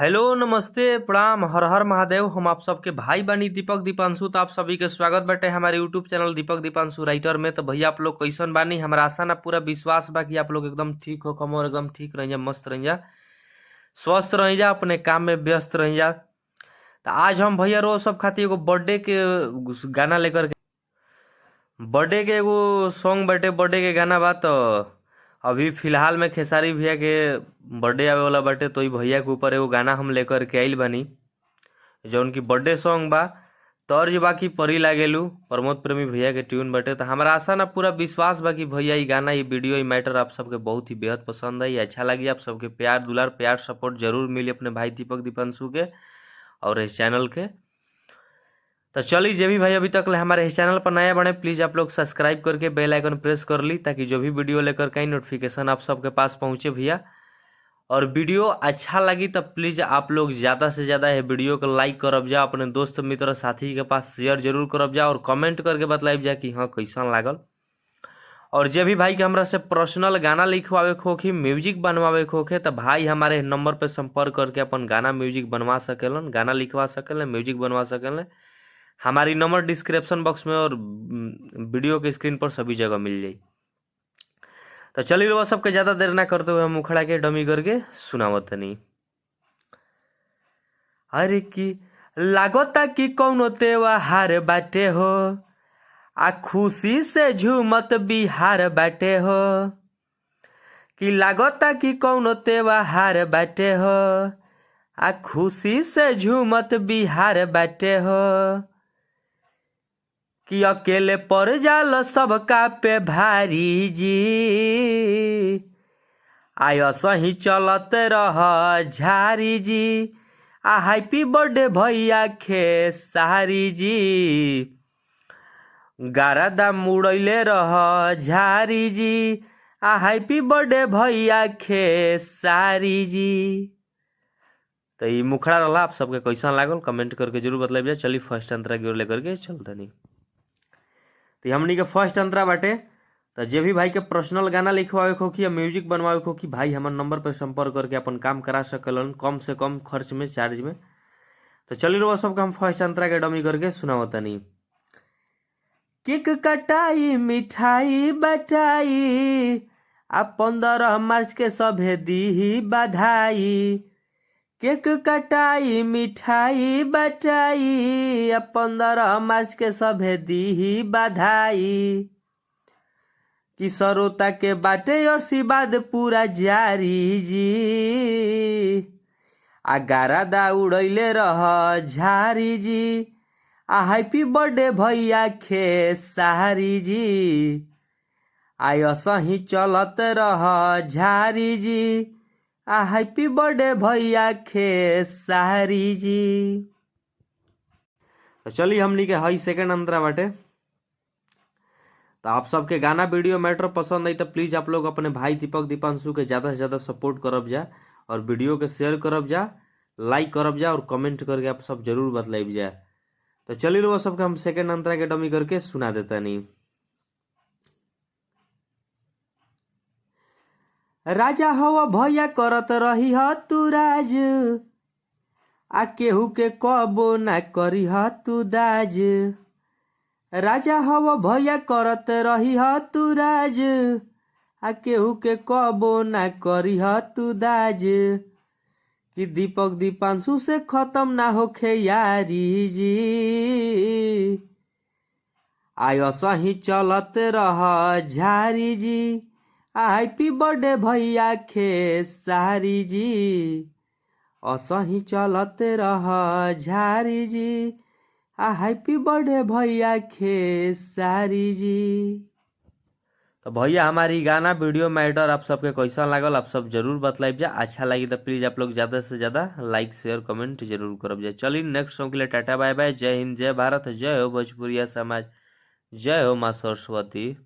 Hello, नमस्ते, प्रणाम, हर हर महादेव। हम आप सबके भाई बानी दीपक दीपांशु। तो आप सभी के स्वागत बाटे हमारे YouTube channel Deepak Deepanshu writer में। तो भैया आप लोग कैसन बानी? हमरा आशा ना पूरा विश्वास बा कि आप लोग एकदम ठीक हो कम और एकदम ठीक रही जा, मस्त रही जा, स्वस्थ रही जा, अपने काम में व्यस्त रही जा। तो आज हम भैया रोज सब खातिर एगो बर्थडे के गाना लेकर के बर्थडे के एगो सॉन्ग बाटे, बर्थडे के गाना बा। तो अभी फिलहाल में खेसारी भैया के बर्थडे आवे वाला बाटे, तो ई भैया के ऊपर एगो गाना हम लेकर के आइल बानी जौन की बर्थडे सॉन्ग बा। तर्ज बाकी परी लागेलू, प्रमोद प्रेमी भैया के ट्यून बाटे। तो हमारा आशा ना पूरा विश्वास बा कि भैया ई गाना, ई वीडियो, ई मैटर आप सबके बहुत ही बेहद पसंद आई, अच्छा लगी। आप सबके प्यार दुलार, प्यार सपोर्ट जरूर मिली अपने भाई दीपक दीपांशु के और इस चैनल के। तो चलिए, जे भी भाई अभी तक ले हमारे इस चैनल पर नया बने, प्लीज़ आप लोग सब्सक्राइब करके बेल आइकन प्रेस कर ली, ताकि जो भी वीडियो लेकर के नोटिफिकेशन आप सबके पास पहुँचे भैया। और वीडियो अच्छा लगी तो प्लीज़ आप लोग ज़्यादा से ज़्यादा ये वीडियो को लाइक करब जा, अपने दोस्त मित्र साथी के पास शेयर जरूर करब जा और कमेंट करके बतलाइब जा कि हाँ कैसन लागल। और जे भी भाई के हमरा से पर्सनल गाना लिखवावे के होखे, म्यूजिक बनवावे के होखे, तो भाई हमारे नंबर पर संपर्क करके अपन गाना म्यूजिक बनवा सकेलन, गाना लिखवा सकेलन, म्यूजिक बनवा सकेलन। हमारी नंबर डिस्क्रिप्शन बॉक्स में और वीडियो के स्क्रीन पर सभी जगह मिल जाई। तो चलिए रउआ सबके ज़्यादा देर ना करते हुए हम उखड़ा के डमी करके सुनावत तनी। अरे की लागता कि कौनो त्योहार बाटे हो, आ खुशी से झूमत बिहार बाटे हो। कि लागता कि कौनो त्योहार बाटे हो, आ खुशी से झूमत बिहार बाटे हो। कि अकेले पर जाल सबका पे भारी जी, आय सही चलत रह झारी जी, आ हैप्पी बर्थडे भैया खेसारी जी। गारदा मुड़ैले रह झारी जी, आ हैप्पी बर्थडे भैया खेसारी जी। तो ये मुखड़ा रहा, आप सबके कैसा लागल कमेंट करके जरूर बतलाइब जा। चली फर्स्ट अंतरा की ओर लेकर के चलतनी। तो हमनी के फर्स्ट अंतरा बाटे। तो जे भी भाई के पर्सनल गाना लिखवावे के होखी या म्यूजिक बनवावे के होखी, भाई हमार नंबर पर संपर्क करके अपन काम करा सकलन कम से कम खर्च में, चार्ज में। तो चलिए रउआ सबके हम फर्स्ट अंतरा के डमी करके सुनावतनी। केक कटाई मिठाई बटाई, आ 15 मार्च के सभे दीही बधाई। केक कटाई मिठाई बटाई, आ 15 मार्च के सभे दीही बधाई। कि सरोता के बाटे आशीर्वाद पूरा जारी जी, आ गारादा उड़ैले रह झारी जी, आ हैप्पी बर्थडे भैया खेसारी जी। आय सही चलत रह झारी जी, आ हैप्पी बर्थडे भैया खेसारी जी। तो चलिए हमनी के हई सेकंड अंतरा बाटे। तो आप सबके गाना वीडियो मैटर पसंद आई तो प्लीज़ आप लोग अपने भाई दीपक दीपांशु के ज़्यादा से ज़्यादा सपोर्ट करब जा और वीडियो के शेयर करब जा, लाइक करब जा और कमेंट करके आप सब जरूर बतलाइब जा। तो चलिए रउआ सबके हम सेकंड अंतरा के डमी करके सुना देता नहीं। राजा हवा भैया करत रही ह तू राज, आ केहू के कबो ना करी ह तू दाज। राजा हवा भैया करत रही ह तू राज, आ केहू के कबो ना करी ह तू दाज। कि दीपक दीपांशु से खत्म ना होखे यारी जी, आय सही चलत रह झारी जी, आ हैप्पी बर्थडे भैया खेसारी जी। असही चलत रह झारी जी, आ हैप्पी बर्थडे भैया खेसारी जी। तो भैया हमारी गाना वीडियो मैटर आप सबके कैसा लागल आप सब जरूर बतलाइब जा। अच्छा लगी तो प्लीज़ आप लोग ज़्यादा से ज़्यादा लाइक शेयर कमेंट जरूर करब जा। चलिए नेक्स्ट सॉन्ग के लिए टाटा बाय बाय। जय हिंद, जय भारत, जय हो भोजपुरिया समाज, जय हो माँ सरस्वती।